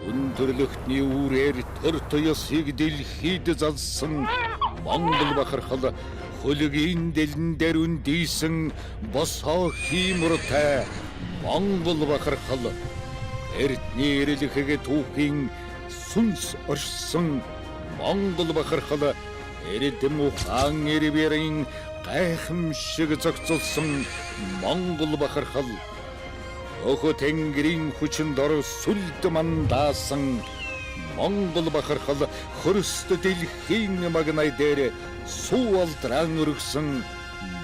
Өндөрлөгтний үүрээр төр туясыг дэлхийд залсан Монгол бахархал хөлөгийн дэлэн дээр үндийсэн босоо хиймортай Монгол бахархал эртний эрэлхэг түүхийн сүнс оршсон Монгол бахархал эрдэм ухаан эрвэрийн гайхамшиг зохицолсон Монгол бахархал Өхө тэнгэрийн хүчин дор сүлд мандаасан Монгол бахархал хөрст дэлхийн магнай дээр суу алдраан өргөсөн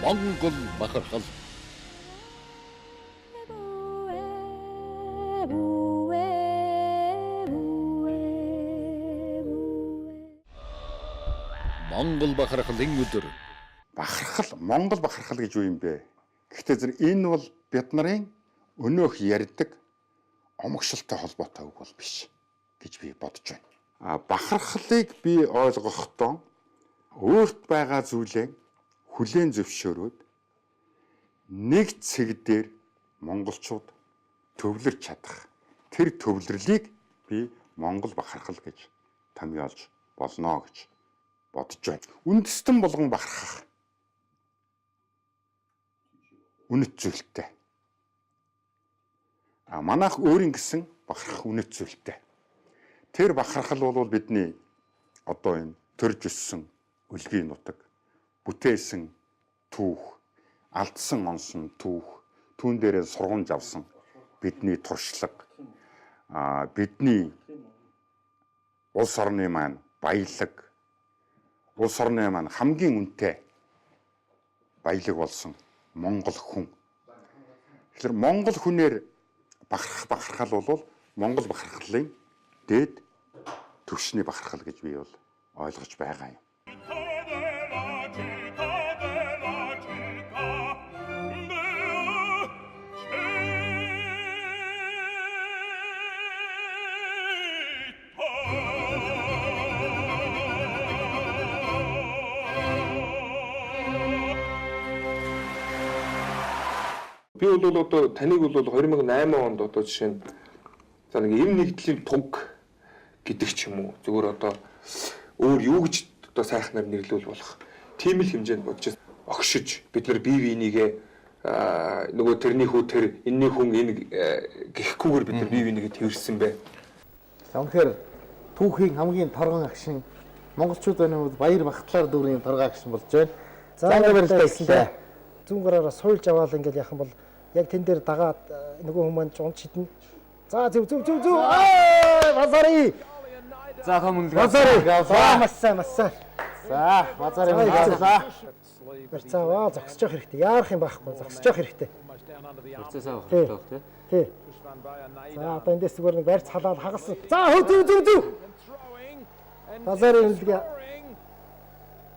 Монгол бахархал. Монгол бахархлын өдөр. Бахархал, Монгол бахархал гэж юу юм бэ? Гэхдээ зэрэг энэ бол бид нарын өнөөх ярьдаг омогшилтой холбоотой үг бол биш гэж би бодож байна. А бахархлыг би ойлгохдоо өөрт байгаа зүйлээ хүлээн зөвшөөрөөд нэг цэг дээр монголчууд төвлөрч чадах тэр төвлөрлийг би Монгол бахархал гэж томьёолж болно гэж бодож байна. Үндэстэн болгон бахархах үнэт зүйлтэй. А манайх өөрийн гэсэн бахархах үнэт зүйлтэй. Тэр бахархал бол бидний одоо энэ төрж өссөн өлгийн нутаг, бүтээсэн түүх, алдсан онсон түүх, түүн дээрээ сургамж авсан бидний туршлага, бидний улс орны маань баялаг, улс орны маань хамгийн үнэтэй баялаг болсон Монгол хүн. Тэгэхээр Монгол хүнээр бахархах бахархал бол Монгол бахархлын дээд түвшний бахархал гэж би бол ойлгож байгаа юм. Би бол одоо таныг бол 2008 онд одоо жишээ нь за нэг эм нэгдлийн туг гэдэг ч юм уу зүгээр одоо өөр юу гэж одоо сайхнаар нэрлүүл болох тийм л хэмжээнд бодож огшиж бид нар бие биенийгээ нөгөө тэрний хүү тэр энэний хүн энэ гэхгүйгээр бид нар бие биенийгээ тэрсэн бэ. За үнэхээр түүхийн хамгийн торгон агшин монголчууд байна уу баяр багтлаар дүүрийн торгон агшин болж байна. За баярлалаа. Зүүн гараараа суйлж аваад ингээл яхан бол яг тэн дээр дагаад нөгөө хүмүүс маань унт шиднэ. За зөв зөв зөв зөв. Аа базари. За том үнэлгээ. Базари. За маш сайн маш сайн. За базари үнэлгээ. Барьцааваа зогсож явах хэрэгтэй. Яарах юм байхгүй зогсож явах хэрэгтэй. Барьцаа сайн авах хэрэгтэй байх тий. Тий. За одоо эндээс зүгээр нэг барьц халаад хагасан. За хөө зөв зөв зөв. Базари үнэлгээ.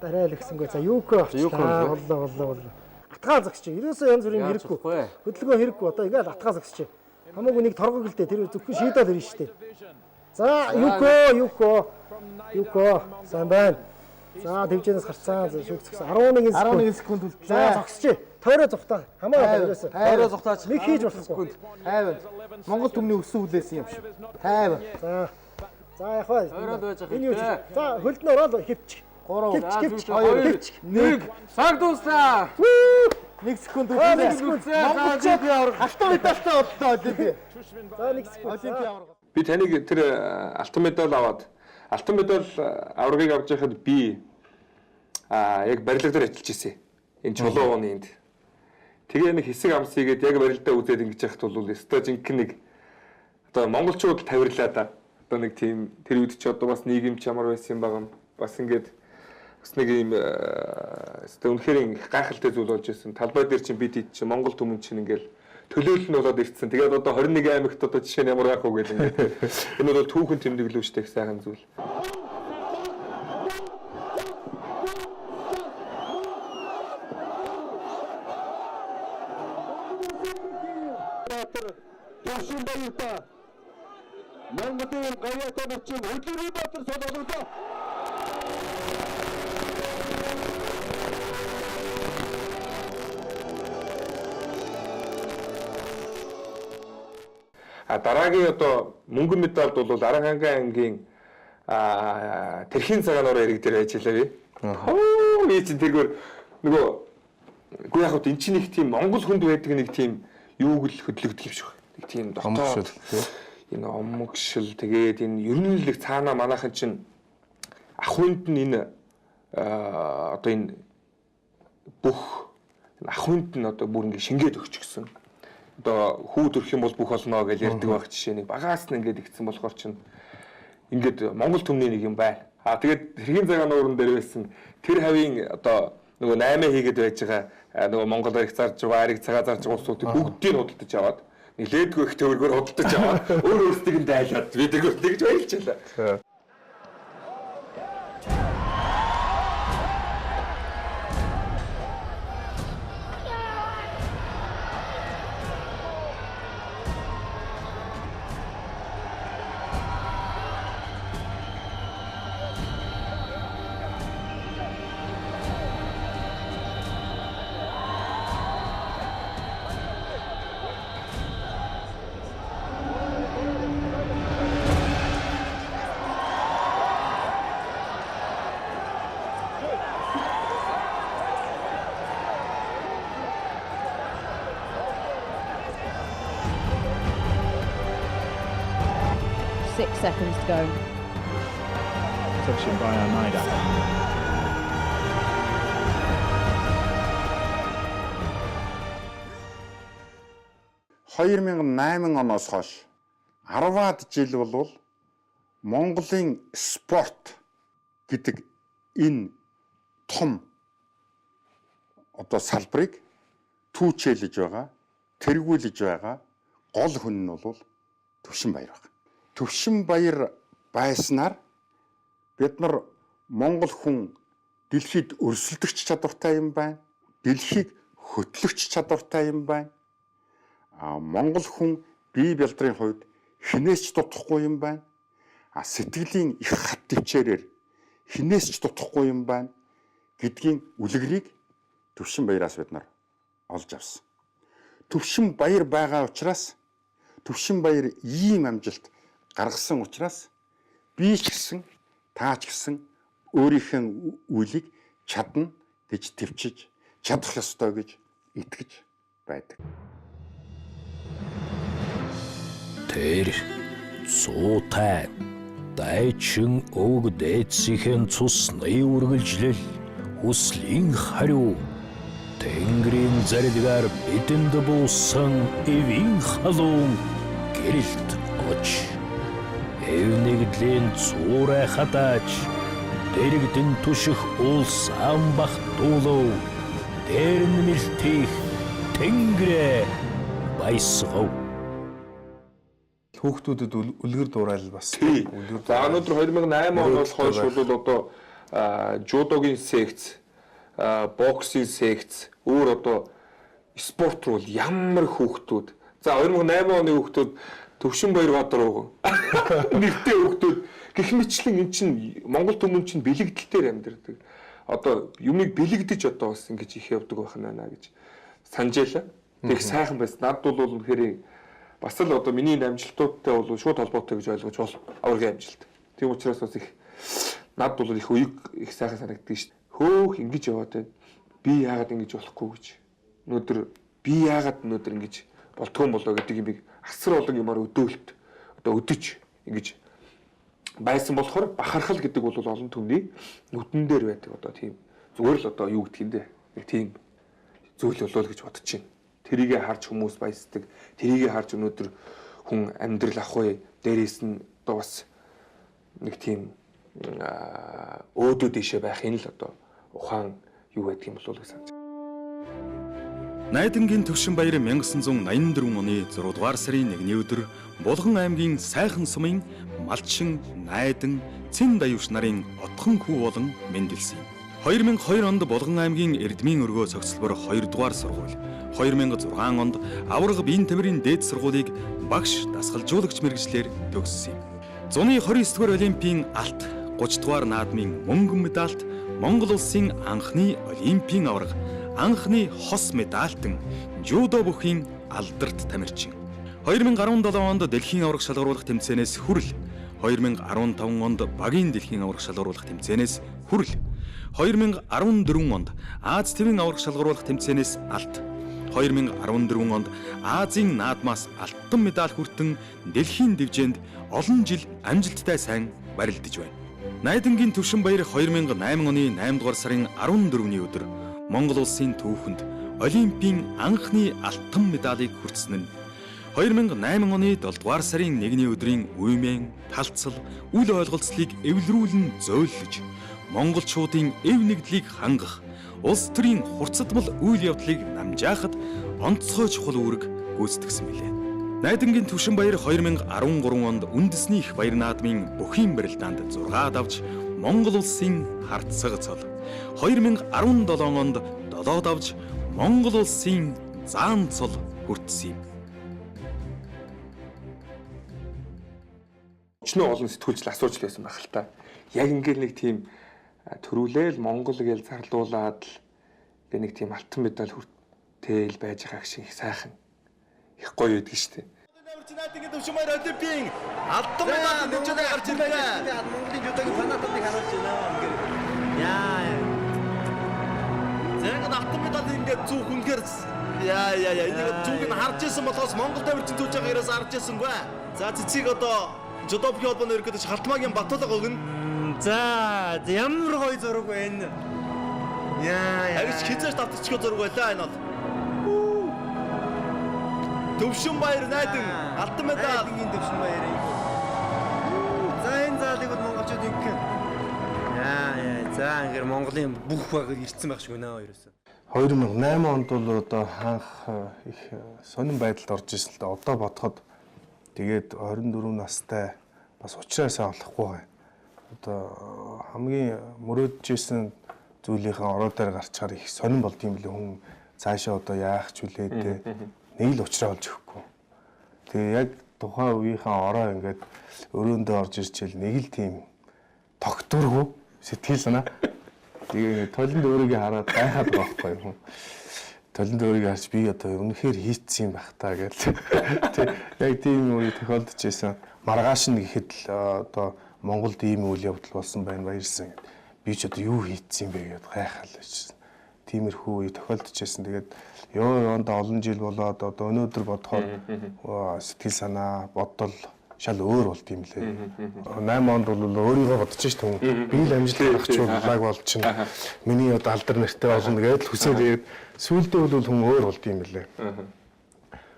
Дараа л гисэнгүй. За юуко авчлаа. Боллоо боллоо боллоо. Атгаа зогсчих. Ерөөсөө янз бүрийн хэрэггүй. Хөдөлгөөн хэрэггүй. Одоо ингээл атгаа зогсчих. Хамаагүй нэг торгог л дээ. Тэр зөвхөн шийдэл ирнэ шүү дээ. За юуко юуко юуко сайн байна. За төвжээс гарцсан. Шүүх зогсон. 11 секунд. 11 секунд үлдлээ. За зогсчих. Тойроо зугтаа. Хамаагүй ерөөсөө. Тойроо зугтаач. Нэг хийж болохгүй. 50. Монгол түмний өссөн хүлээсэн юм шиг. 50. За. За явах бай. Тойроод байж Энэ юу? За хөлд нь ороод хөвчих. 3 2 1 Цаг дууслаа. 1 секунд үлдээ. Монголчууд алтан медальтай боллоо Олимпи. За 1 секунд. Олимпи аварга. Би таныг тэр алтан медаль аваад алтан медаль аваргыг авч яхад би яг барилга дээр ажиллаж ирсэн. Энэ чулуу ууны энд. Тэгээ нэг хэсэг амс хийгээд яг барилдаа үзээд ингэж яхад бол өстой жинхэнэ нэг одоо монголчууд тавирлаа да. Одоо нэг тийм тэр үед чи одоо бас нийгэм ч ямар байсан юм байгаа юм. Бас ингээд бас нэг юм өстой үнэхээр их гайхалтай зүйл болж ирсэн. Талбай дээр чинь бид ид чинь Монгол түмэн чинь ингээл төлөөлөл нь болоод ирсэн. Тэгээд одоо 21 аймагт одоо жишээ нь ямар байх вэ гэл ингээд. Энэ бол түүхэн тэмдэглэл үү штэ их сайхан зүйл. Дөршин баяртай. Монголын гавьяатай нөчийн Хөдөлгөөн Баатар цол олголоо. А дараагийн одоо мөнгөн медальд бол Аранхангийн ангийн тэрхийн цагаан нуруу эрэг дээр байж илаа би. Хөө би чинь тэргээр нөгөө үгүй яг хөө эн чинь нэг тийм Монгол хүнд байдаг нэг тийм юуг л хөдлөгдөх юм шиг байна. Нэг тийм дотоод энэ омгшил тэгээд энэ ер нь л цаанаа манайхан чинь ах хүнд нь энэ одоо энэ бүх ах хүнд нь одоо бүр ингэ шингээд өгчихсөн. Одоо хүү төрөх юм бол бүх олно гэж ярьдаг байх жишээ нэг багаас нь ингээд игдсэн болохоор чинь ингээд Монгол түмний нэг юм байна. А тэгээд тэрхийн цагаан нууран дээр байсан тэр хавийн одоо нөгөө 8 хийгээд байж байгаа нөгөө Монгол ариг зарж байгаа, ариг цагаа зарж байгаа улсуудыг бүгдийг худалдаж аваад нилээдгүй их төгрөгөөр худалдаж аваад өөр өөрсдийг нь дайлаад би тэргээр тэгж баярлж байлаа. Seconds to go. Tuvshinbayar Nida. 2008 оноос хойш 10-аад жил болвол Монголын спорт гэдэг энэ том одоо салбарыг түүчээлж байгаа, тэргүүлж байгаа гол хүн нь бол Төвшинбаяр байна. Төвшинбаяр байснаар бид нар Монгол хүн дэлхийд өрсөлдөгч чадвартай юм байна. Дэлхийг хөтлөгч чадвартай юм байна. А Монгол хүн бие бялдрын хувьд хинээс ч дутахгүй юм байна. А сэтгэлийн их хат төвчээрээр хинээс ч дутахгүй юм байна гэдгийн үлгэрийг Төвшинбаяраас бид нар олж авсан. Төвшинбаяр байгаа учраас, Төвшинбаяр ийм амжилт гаргасан учраас би ч гэсэн та ч гэсэн өөрийнхөө үлийг чадна гэж төвчж, чадах ёстой гэж итгэж байдаг. Тэр цуутай дайчин өвөг дээдсийнхэн цусны үргэлжлэл хүслийн хариу Тэнгэрийн зарилгаар бидэнд буусан эвийн халуун гэрэлт оч. Эв нэгдлийн цуурай хадаач дэрэгдэн түших улс амбах дуулав дээр нь мэлтих Тэнгэрээ баясгав. Хүүхдүүдэд үлгэр дуурайл бас үлгэр. За өнөөдөр 2008 оноос хойш бол одоо жудогийн секц, боксing секц, өөр одоо спорт руу ямар хүүхдүүд. За 2008 оны хүүхдүүд Төвшинбаяр Баатар ууг. Нэртэй хүүхдүүд гэх мэтлэн эн чинь Монгол түмэн чинь бэлэгдэлтээр амьдардаг. Одоо юмыг бэлэгдэж одоо бас ингэж их явдаг байх нь байна гэж санаж байлаа. Тэг сайхан байсан. Над бол үнэхээр бас л одоо миний амжилтуудтай бол шууд холбоотой гэж ойлгож бол аваргын амжилт. Тийм учраас бас их над бол их уяг их сайхан санагддаг шүү дээ. Хөөх ингэж яваад байна. Би яагаад ингэж болохгүй гэж. Өнөөдөр би яагаад өнөөдөр ингэж болтгоо болоо гэдэг юмыг асар олон юмар өдөөлт одоо өдөж ингэж байсан болохоор бахархал гэдэг бол олон түмний нүдэн дээр байдаг одоо тийм зүгээр л одоо юу гэдг юм бэ? Нэг тийм зүйл болов гэж бодож байна. Тэрийгэ харж хүмүүс баясдаг. Тэрийгэ харж өнөөдөр хүн амьдрал авах вэ? Дээрээс нь одоо бас нэг тийм өөдөө дэшээ байх энэ л одоо ухаан юу байдаг юм болов уу гэж санаж. Найдангийн Төвшинбаяр 1984 оны 6 дугаар сарын 1-ний өдөр Булган аймгийн Сайхан сумын Малчин, Найдан, Цэн даюуш нарын отхон хүү болон мэндэлсэн юм. 2002 онд Булган аймгийн Эрдмийн өргөө цогцлбор 2 дугаар сургууль, 2006 онд Аварга Биеийн тамирын дээд сургуулийг багш дасгалжуулагч мэргэжлээр төгссөн юм. Зуны 29 дугаар олимпийн алт, 30 дугаар наадмын мөнгөн медальт, Монгол улсын анхны олимпийн аварга, анхны хос медальтан, жүдо бүхийн алдарт тамирчин. 2017 онд дэлхийн аварга шалгаруулах тэмцээнээс хүрэл, 2015 онд багийн дэлхийн аварга шалгаруулах тэмцээнээс хүрэл, 2014 онд Аз тивийн аварга шалгаруулах тэмцээнээс алт, 2014 онд Азийн наадмаас алтан медаль хүртэн дэлхийн дивжээнд олон жил амжилттай сайн барилдаж байна. Найдангийн Төвшин баяр 2008 оны 8 дугаар сарын 14-ний өдөр Монгол улсын түүхэнд Олимпийн анхны алтан медалийг хүртсэн нь 2008 оны 7 дугаар сарын 1-ний өдрийн уймэн, талцал, үл ойлголцлыг эвлэрүүлэн зөөллөж, монголчуудын эв нэгдлийг хангах, улс төрийн хурцдмал үйл явдлыг намжаахад онцгой чухал үүрэг гүйцэтгэсэн билээ. Найдангийн Төвшин баяр 2013 онд үндэсний их баяр наадмын бүхийн барилдаанд 6 давж Монгол улсын харцаг цол, 2017 онд 7 давж Монгол улсын заан цол хүртсэн юм. Өчнөө олон сэтгүүлчл асууж л байсан байх л та. Яг ингээл нэг тийм төрүүлээл Монгол гээл зарлуулад л ингээ нэг тийм алтан медаль хүртэл байж байгаа шиг их сайхан их гоё байдаг шүү дээ. Найдангийн Төвшин баяр Олимпийн алтан медаль хэмжээгээр гарч ирлээ. Монголын жүдогийн фанатуудыг харуулж байна. Ингээд яа. За ингээд алтан медаль ингээд зүүх үнэхээр яа яа яа энийг зүүг нь харж исэн болохоос Монгол тамирчин зүүж байгаа ерөөс харж ирсэнгүй. За цэцгийг одоо жүдогийн холбооны ерөнхийлөгч Халтмаагийн Батулга өгнө. За ямар гоё зураг вэ энэ. Яа яа. Агич хизээж давтчихгүй зураг байлаа энэ бол. Төвшин баяр найдан алтан медаль. Найдангийн Төвшин баяр. За энэ заалыг бол монголчууд ингэх. Яа яа. За ингээд Монголын бүх баг ирсэн байх шиг байна ерөөсөө. 2008 онд бол одоо анх их сонин байдалд орж ирсэн л да. Одоо бодоход тэгээд 24 настай бас учраасаа олохгүй байна. Одоо хамгийн мөрөөдөж исэн зүйлийнхээ ороо дээр гарчаар их сонин болд юм лээ хүн цаашаа одоо яах ч үлээ дээ. Нэг л учраа олж өгөхгүй. Тэгээ яг тухайн үеийнхээ ороо ингээд өрөөндөө орж ирчихэл нэг л тийм тогтворгүй сэтгэл санаа. Тэгээ толинд өөрийгөө хараад гайхаад байгаа байхгүй юу? Толинд өөрийгөө харж би одоо үнэхээр хийцсэн юм байх та гэж. Тэг яг тийм үе тохиолдож байсан. Маргааш нь гэхэд л одоо Монголд ийм үйл явдал болсон байна баярлсан. Би ч одоо юу хийцсэн юм бэ гэдээ гайхал байсан. Тиймэрхүү үе тохиолдож байсан. Тэгээд ёо ёондоо олон жил болоод одоо өнөөдөр бодохоор сэтгэл санаа, бодол шал өөр болд юм лээ. 8 онд бол өөрийгөө бодож шít хүн. Би л амжилт гаргачих бол чинь миний одоо алдар нэртэй болно гэдээ л хүсээд ирээд сүүлдээ бол хүн өөр болд юм лээ.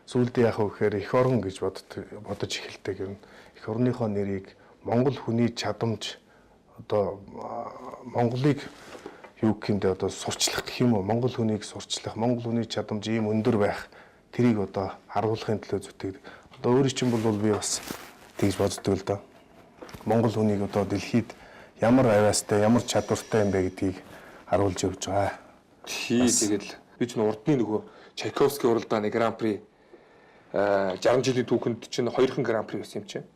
Сүүлдээ яах вэ гэхээр эх орон гэж бодож эхэлдэг юм. Эх орныхоо нэрийг Монгол хүний чадамж одоо Монголыг юу гэх юм бэ одоо сурчлах гэх юм уу? Монгол хүнийг сурчлах, Монгол хүний чадамж ийм өндөр байх тэрийг одоо харуулахын төлөө зүтгэдэг. Одоо өөрийн чинь бол би бас тэгж боддог л доо. Монгол хүнийг одоо дэлхийд ямар авиастай, ямар чадвартай юм бэ гэдгийг харуулж явж байгаа. Тий, тэгэл би чинь урдны нөгөө Чайковский уралдааны гран при 60 жилийн түүхэнд чинь 2хан гран при байсан юм чинь.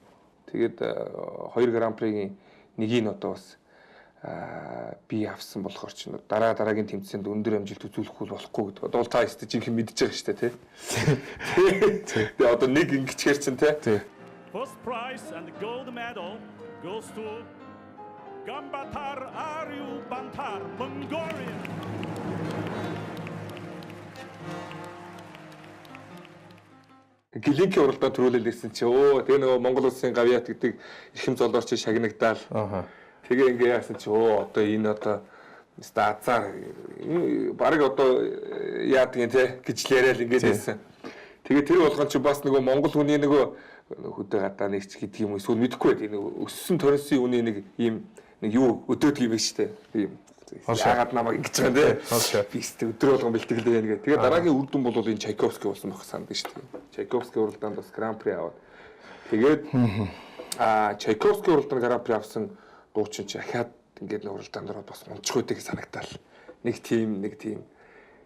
Тэгээд 2 гран пригийн нэгийг нь одоо бас би авсан болохоор чинь дараа дараагийн тэмцээнд өндөр амжилт үзүүлэхгүй болохгүй гэдэг. Одоо бол та өстө жинхэнэ мэдж байгаа шүү дээ, тий. Тэгээ одоо нэг ингэчгээр чинь тий. First prize and gold medal goes to Gambatar Aryu Bantar, Mongolia. Глинки уралдаан төрүүлэл ирсэн чи өө тэгээ нөгөө Монгол улсын гавьяат гэдэг эрхэм золоор чи шагнагдаал. Тэгээ ингээ яасан чи өө одоо энэ одоо мста азар баг одоо яадгийн те гэж л яриад ингээд байсан. Тэгээ тэр болгон чи бас нөгөө Монгол хүний нөгөө хөдөө гадаа нэг ч гэдэг юм эсвэл мэдэхгүй байд энэ өссөн торенсын үний нэг ийм нэг юу өдөөд юм биш үү тийм. Яагаад намайг ингэж байгаа юм те. Би өстө өдөр болгон бэлтгэлээ яана гэх. Тэгээ дараагийн үр дүн бол энэ Чайковский болсон байх санаад шүү дээ. Чайковский уралдаанд бас гран при аваад. Тэгээд Чайковский уралдаанд гран при авсан дуучин чи ахаад ингээд нэг уралдаанд ороод бас унчих үдэг санагдаал. Нэг тийм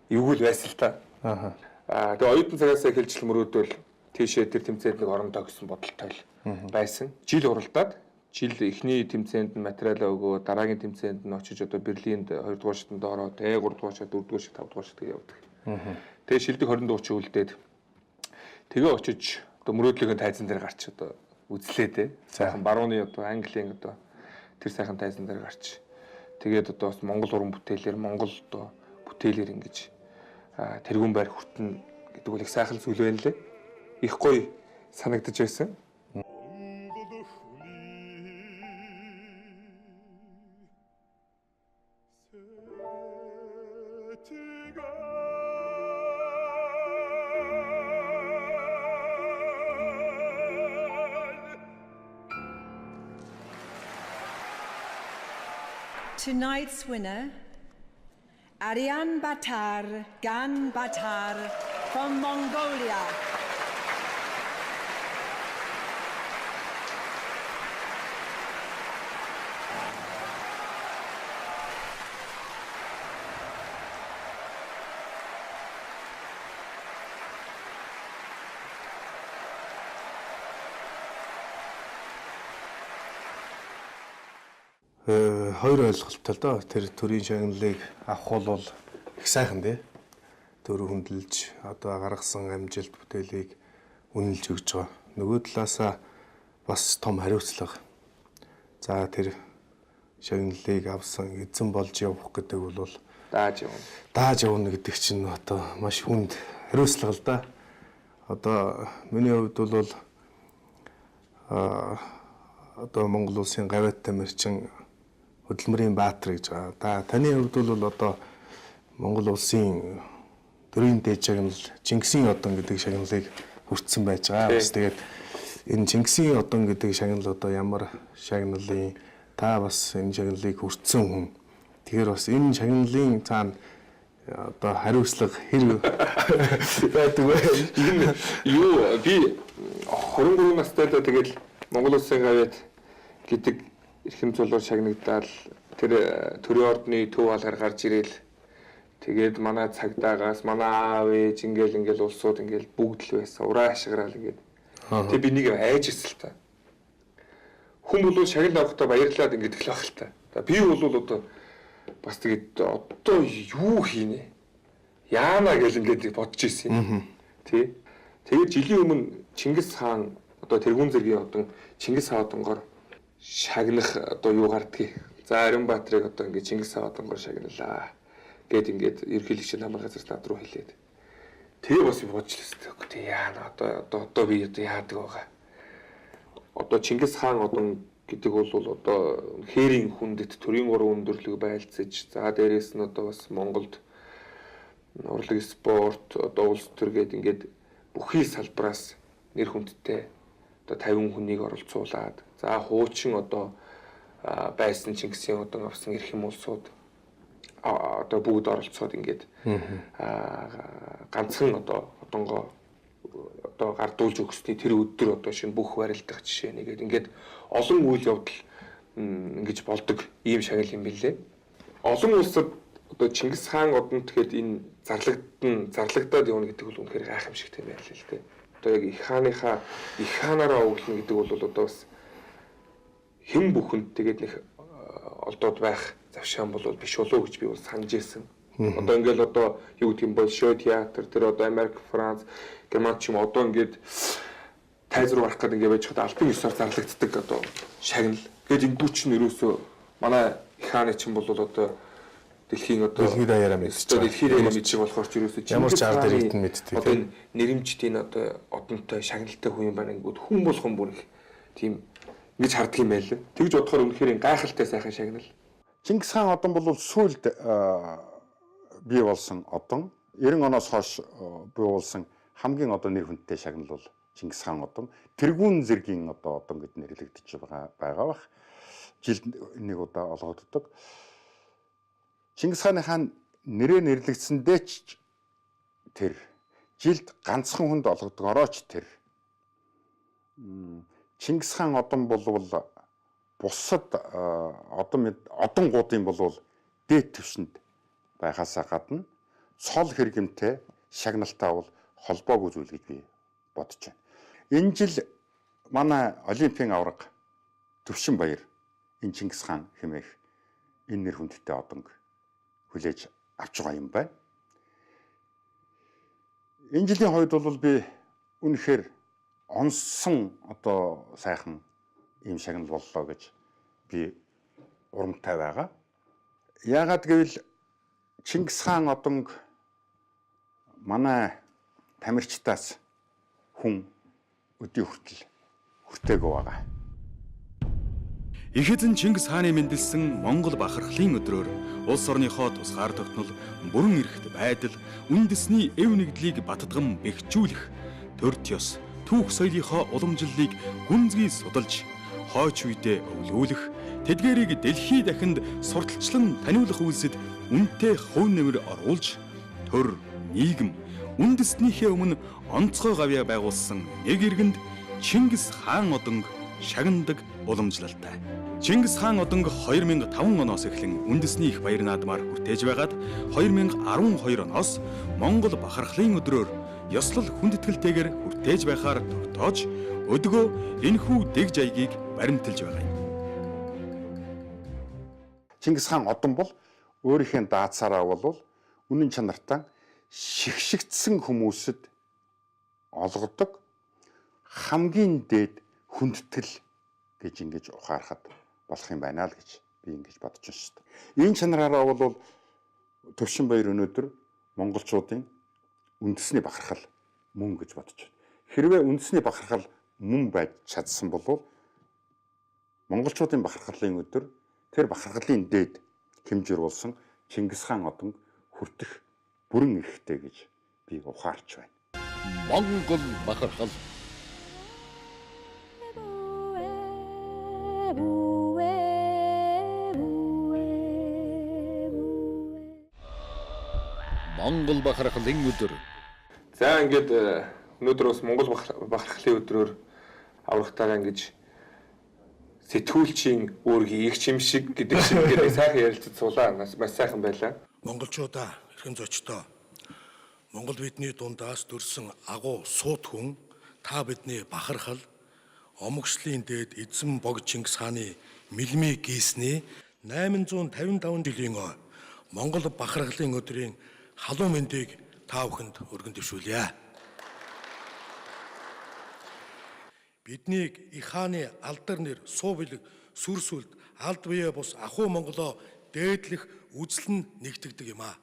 эвгүй л байсан л та. Тэгээ оюутан цагаас эхэлж л мөрөөдөл тийшээ тэр тэмцээнд нэг орондоо гэсэн бодолтой л байсан. Жил уралдаад жил эхний тэмцээнд нь материалаа өгөө, дараагийн тэмцээнд нь очиж одоо Берлинд 2 дугаар шатанд ороод, 3 дугаар шат, 4 дугаар шат, 5 дугаар шат гэж явдаг. Тэгээ шилдэг 20 дуучин үлдээд тэгээ очиж Одоо мөрөөдлөгийн тайзан дээр гарч одоо үзлээ те. Сайхан барууны одоо Английн одоо тэр сайхан тайзан дээр гарч тэгээд одоо бас Монгол уран бүтээлээр Монгол одоо бүтээлээр ингэж тэргүүн байр хүртэн гэдэг бол их сайхан зүйл байна лээ. Их гоё санагдаж байсан. Tonight's winner, Arian Batar Gan Batar from Mongolia. Хоёр ойлголттой л доо. Тэр төрийн шагналыг авах бол их сайхан тий. Төрөө хөндлөж одоо гаргасан амжилт бүтээлийг үнэлж өгч байгаа. Нөгөө талаасаа бас том хариуцлага. За тэр шагналыг авсан эзэн болж явах гэдэг бол дааж явна. Дааж явна гэдэг чинь одоо маш хүнд хариуцлага л да. Одоо миний хувьд бол одоо Монгол улсын гавьяатай мэрчин хөдөлмөрийн баатар гэж байгаа. Та таны хувьд бол одоо Монгол улсын төрийн дээд шагнал Чингисийн одон гэдэг шагналыг хүртсэн байж байгаа. Бас тэгээд энэ Чингисийн одон гэдэг шагнал одоо ямар шагналын та бас энэ шагналыг хүртсэн хүн. Тэгэхээр бас энэ шагналын цаана одоо хариуцлага хэр байдаг вэ? Энэ юу би 23 настай л тэгэл Монгол улсын гавьяат гэдэг эрхэм зулуур шагнагдаал тэр төрийн ордны төв алгаар гарч ирээл тэгээд манай цагдаагаас манай аав ээж ингээл ингээл улсууд ингээл бүгд л байсан ураа ашиграал ингээд. Тэг би нэг айж ирсэн л та. Хүн бол шагнал авахдаа баярлаад ингээд л байх л та. Би бол одоо бас тэгээд одоо юу хийнэ? Яана гэл ингээд бодож ирсэн юм. Тий. Тэгээд жилийн өмнө Чингис хаан одоо тэргүүн зэргийн одон Чингис хаан одонгоор шагнах одоо юу гардгийг. За Ариунбаатрыг одоо ингээд Чингис хаан одонгоор шагналаа гэд ингээд ерөнхийлөгчийн намын газар над руу хэлээд. Тэгээ бас бодож лээ. Тэг яана одоо одоо би одоо яадаг байгаа. Одоо Чингис хаан одон гэдэг бол одоо хээрийн хүндэт төрийн гурван өндөрлөг байлцаж, за дээрээс нь одоо бас Монголд урлаг спорт одоо улс төр гээд ингээд бүхий салбараас нэр хүндтэй одоо 50 хүнийг оролцуулаад за хуучин одоо байсан Чингисийн одон авсан эрхэм улсууд одоо бүгд оролцоод ингээд ганцхан одоо одонгоо одоо гардуулж өгсөний тэр өдөр одоо шинэ бүх барилдах жишээ нэгээд ингээд олон үйл явдал ингэж болдог ийм шагнал юм билээ. Олон улсад одоо Чингис хаан одонт гээд энэ зарлагдаад явна гэдэг бол үнэхээр гайхамшигтай юм байна л дээ. Одоо яг их хааныхаа их хаанаараа өглөнө гэдэг бол одоо бас хэн бүхэнд тэгээд нэг олдоод байх завшаан бол биш болов гэж би бол санаж ирсэн. Одоо ингээл одоо юу гэдэг юм Большой театр тэр одоо Америк, Франц, Герман ч юм одоо ингээд тайз руу гарах гэдэг ингээд байж хад албан ёсоор зарлагддаг одоо шагнал. Тэгээд ингүү чинь ерөөсөө манай их хааны чинь бол одоо дэлхийн одоо дэлхийд даяараа мэдчих. Дэлхийд даяараа мэдчих болохоор ч ерөөсөө ямар ч ард иргэд нь мэддэг. Одоо энэ нэрэмжт энэ одоо одонтой шагналтай хүн юм байна гингүүд хүн болгон бүр их тийм ингэж харддаг юм байл. Тэгж бодохоор үнэхээр гайхалтай сайхан шагнал. Чингис хаан одон бол сүүлд бий болсон одон. 90 оноос хойш бий болсон хамгийн одоо нэр хүндтэй шагнал бол Чингис хаан одон. Тэргүүн зэргийн одоо одон гэд нэрлэгдэж байгаа бах. Жилд нэг удаа олгогддог. Чингис хааны хаан нэрээр нэрлэгдсэндээ ч тэр жилд ганцхан хүнд олгодгороо ч тэр. Чингис хаан одон болвол бусад одон одонгуудын болвол дээд түвшинд байхаасаа гадна цол хэрэгэмтэй шагналтай бол холбоогүй зүйл гэж би бодож байна. Энэ жил манай олимпийн аварга Төвшин Баяр энэ Чингис хаан хэмээх энэ нэр хүндтэй одонг хүлээж авч байгаа юм байна. Энэ жилийн хувьд бол би үнэхээр онсон одоо сайхан ийм шагнал боллоо гэж би урамтай байгаа. Яагаад гэвэл Чингис хаан одонг манай тамирчдаас хүн өдий хүртэл хүртээгүй байгаа. Их эзэн Чингис хааны мэндэлсэн Монгол бахархлын өдрөөр улс орныхоо тусгаар тогтнол, бүрэн эрхт байдал, үндэсний эв нэгдлийг баттган бэхжүүлэх, төрт ёс, түүх соёлынхоо уламжлалыг гүнзгий судалж, хойч үедээ өвлүүлэх, тэдгээрийг дэлхий дахинд сурталчлан таниулах үйлсэд үнэтэй хувь нэмэр оруулж, төр, нийгэм, үндэстнийхээ өмнө онцгой гавьяа байгуулсан нэг иргэнд Чингис хаан одонг шагнадаг уламжлалтай. Чингис хаан одонг 2005 оноос эхлэн үндэсний их баяр наадмаар хүртээж байгаад 2012 оноос Монгол бахархлын өдрөөр ёслол хүндэтгэлтэйгээр хүртээж байхаар тогтоож өдгөө энэхүү дэг жаягийг баримталж байгаа юм. Чингис хаан одон бол өөрийнхөө даацаараа бол үнэн чанартай шигшигдсэн хүмүүсэд олгодог хамгийн дээд хүндэтгэл гэж ингэж ухаарахад болох юм байна л гэж би ингэж бодож байна шүү дээ. Энэ чанараараа бол Төвшин баяр өнөөдөр монголчуудын үндэсний бахархал мөн гэж бодож байна. Хэрвээ үндэсний бахархал мөн байж чадсан бол монголчуудын бахархлын өдөр тэр бахархлын дээд хэмжээр болсон Чингис хаан одонг хүртэх бүрэн эрхтэй гэж би ухаарч байна. Монгол бахархал. Монгол бахархлын өдөр. За ингээд өнөөдөр бас Монгол бахархлын өдрөөр аврагтайгаа ингэж сэтгүүлчийн үүргийг их чимшиг гэдэг шиг ингээд сайхан ярилцаж суулаа. Маш сайхан байлаа. Монголчуудаа, эрхэм зочдоо, Монгол бидний дундаас төрсэн агуу суут хүн та бидний бахархал омогшлын дээд эзэн бог Чингис хааны мэлмий гийсний 855 жилийн ой Монгол бахархлын өдрийн халуун мэндийг та бүхэнд өргөн дэвшүүлье. Биднийг их хааны алдар нэр, суу бэлэг, сүр сүлд, алд бие бус ахуй Монголоо дээдлэх үзэл нь нэгтгэдэг юм аа.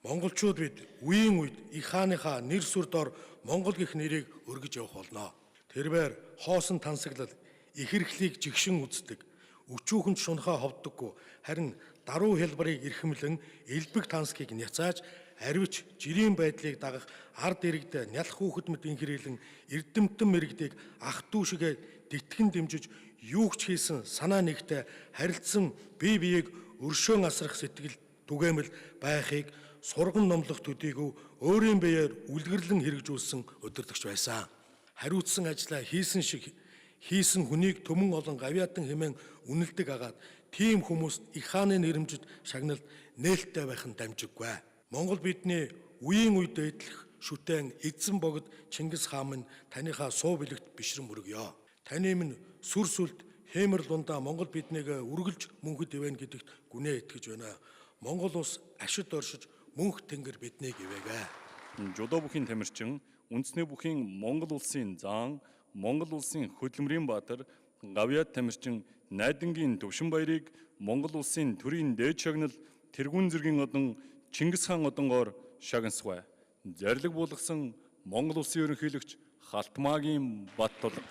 Монголчууд бид үеийн үед их хааныхаа нэр сүр дор Монгол гэх нэрийг өргөж явах болно. Тэрээр хоосон тансаглал, их эрхлийг жигшин үздэг, өчүүхэн шунхаа ховддоггүй, харин даруй хэлбэрийг эрхэмлэн элбэг тансгийг няцааж аривч жирийн байдлыг дагах ард иргэд нялх хүүхэд мэт инхрийлэн эрдэмтэн мэрэгдийг ах トゥ шигээ дитгэн дэмжиж юу ч хийсэн санаа нэгтэй харилцсан бие биеийг өршөөн асрах сэтгэл түгээмэл байхыг сургам номлох төдийгүй өөрийн биеэр үлгэрлэн хэрэгжүүлсэн удирдагч байсан. Хариуцсан ажлаа хийсэн шиг хийсэн хүнийг төмөн олон гавьяатан хэмээн үнэлдэг агаад тийм хүмүүст их хааны нэрэмжит шагналд нээлттэй байх нь дамжиггүй. Монгол бидний үеийн үед дээдлэх шүтэн эзэн богд Чингис хаан минь таныхаа суу бэлэгт бишрэн мөргөё. Таны минь сүр сүлд хэмэр лундаа Монгол биднийг үргэлж мөнхөд ивэн гэдэгт гүнээ итгэж байна. Монгол улс ашид оршиж мөнх тэнгэр биднийг ивэгэ. Жудо бүхийн тамирчин, үндэсний бүхийн Монгол улсын заан, Монгол улсын хөдөлмөрийн баатар, гавьяат тамирчин Найдангийн Төвшин баярыг Монгол улсын төрийн дээд шагнал тэргүүн зэргийн одон Чингис хаан одонгоор шагнасгай. Зарлиг буулгасан Монгол улсын ерөнхийлөгч Халтмаагийн Баттулга.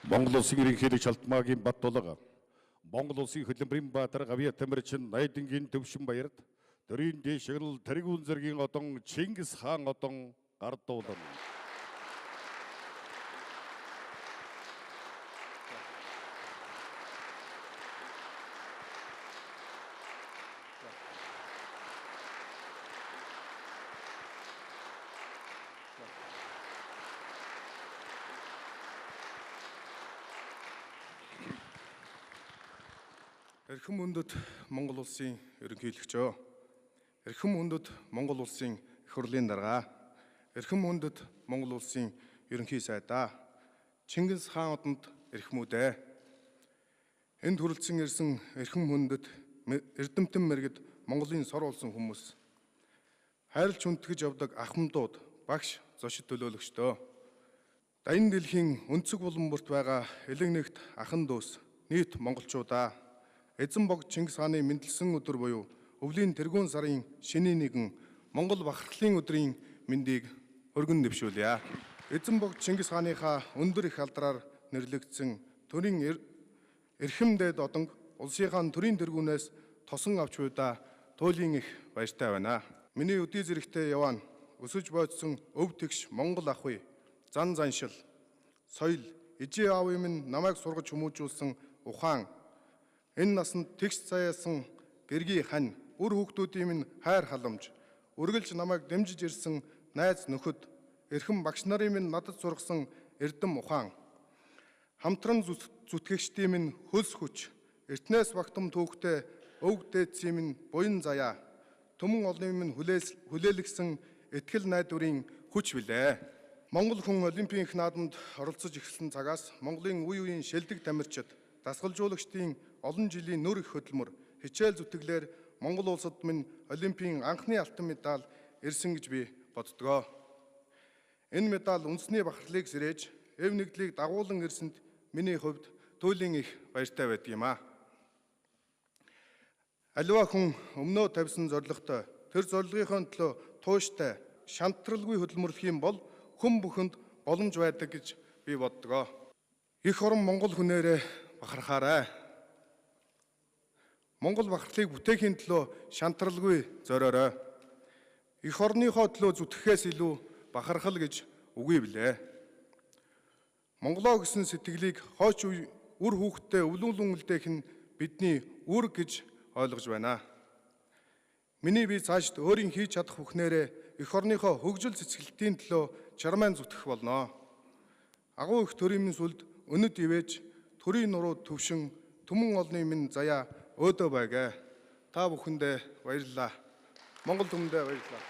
Монгол улсын ерөнхийлөгч Халтмаагийн Баттулга. Монгол улсын хөдөлмөрийн баатар гавьяат тамирчин Найдангийн Төвшин баярт төрийн дээд шагнал тэргүүн зэргийн одон Чингис хаан одон гардуулна. Эрхэм хүндэт Монгол улсын ерөнхийлөгчөө. Эрхэм хүндэт Монгол улсын их хурлын дарга. Эрхэм хүндэт Монгол улсын ерөнхий сайдаа. Чингис хаан одонд эрхэмүүдээ. Энд хүрэлцэн ирсэн эрхэм хүндэт эрдэмтэн мэргэд Монголын сор болсон хүмүүс. Хайрлж хүндэтгэж явдаг ахмадууд, багш, зочид төлөөлөгчдөө. Даян дэлхийн өнцөг булан бүрт байгаа элэг нэгт ахан дүүс нийт монголчуудаа эзэн богд Чингис хааны мэндэлсэн өдөр буюу өвлийн тэргүүн сарын шинийн нэгэн Монгол бахархлын өдрийн мэндийг өргөн дэвшүүлье. Эзэн богд Чингис хааныхаа өндөр их алдраар нэрлэгдсэн төрийн эрхэм дээд одонг улсынхаа төрийн тэргүүнээс тосон авч буйдаа туйлын их баяртай байна. Миний өдий зэрэгтэй яваа өсөж бодсон өв тэгш Монгол ахуй, зан заншил, соёл, ижи аавын минь намайг сургаж хүмүүжүүлсэн ухаан, энэ насанд тэгш заяасан гэргий хань, үр хүүхдүүдийн минь хайр халамж, үргэлж намайг дэмжиж ирсэн найз нөхөд, эрхэм багш нарын минь надад сургасан эрдэм ухаан, хамтран зүтгэгчдийн минь хөлс хүч, эртнээс багтам түүхтэй өвөг дээдсийн минь буян заяа, түмэн олнын минь хүлээлгсэн итгэл найдварын хүч билээ. Монгол хүн олимпийн их наадамд оролцож эхэлсэн цагаас Монголын үе үеийн шилдэг тамирчид, дасгалжуулагчдын олон жилийн нүр их хөдөлмөр, хичээл зүтгэлээр Монгол улсад минь олимпийн анхны алтан медаль ирсэн гэж би боддгоо. Энэ медаль үндэсний бахархлыг сэрээж, эв нэгдлийг дагуулan ирсэнд миний хувьд туйлын их баяртай байдаг юм аа. Аливаа хүн өмнөө тавьсан зорилготой, тэр зорилгынхоо төлөө тууштай, шантралгүй хөдөлмөрлөх юм бол хүн бүхэнд боломж байдаг гэж би боддгоо. Их орон монгол хүнээрээ бахархаарай. Монгол бахархлыг бүтээхийн төлөө шантралгүй зориорой. Эх орныхоо төлөө зүтгэхээс илүү бахархал гэж үгүй билээ. Монголоо гэсэн сэтгэлийг хойч үр хүүхдтэй өвлүүлэн үлдээх нь бидний үүрэг гэж ойлгож байна. Миний бие цаашд өөрийн хийж чадах бүхнээрээ эх орныхоо хөгжил цэцгэлтийн төлөө чармайн зүтгэх болно. Агуу их төрийн минь сүлд өнөд ивэж төрийн нуруу төвшин түмэн олны минь заяа өөдөө байгээ. Та бүхэндээ баярлалаа. Монгол түмэндээ баярлалаа.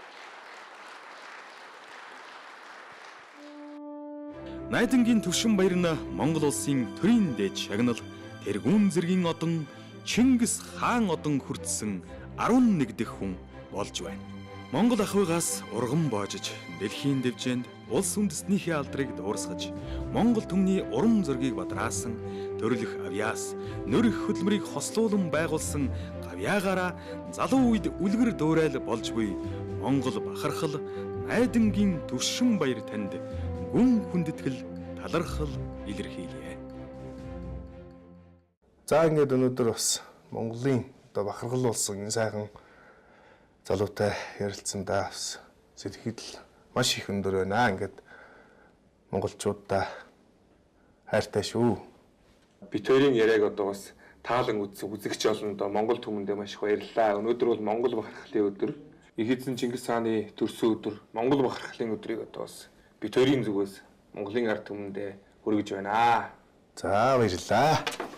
Найдангийн Төвшин баяр нь Монгол улсын төрийн дээд шагнал тэргүүн зэргийн одон Чингис хаан одон хүртсэн 11 дэх хүн болж байна. Монгол ахуйгаас урган боожиж, дэлхийн дэвжээнд улс үндэстнийхээ алдрыг дуурсгаж, Монгол түмний урам зоригийг бадраасан, төрлөх авьяас, нөр их хөдөлмөрийг хослуулан байгуулсан гавьяагаараа залуу үед үлгэр дуурайл болж буй Монгол бахархал Найдангийн Төвшин баяр танд гүн хүндэтгэл талархал илэрхийлье. За ингээд өнөөдөр бас Монголын одоо бахархал болсон энэ сайхан залуутай ярилцсандаа бас сэтгэл маш их өндөр байна. Ингээд монголчуудаа хайртай шүү. Бид хоёрын яриаг одоо бас таалан үзсэн үзэгч олондоо Монгол түмэндээ маш их баярлалаа. Өнөөдөр бол Монгол бахархлын өдөр. Их эзэн Чингис хааны төрсөн өдөр, Монгол бахархлын өдрийг одоо бас бид хоёрын зүгээс Монголын ард түмэндээ хүргэж байна. За баярлалаа.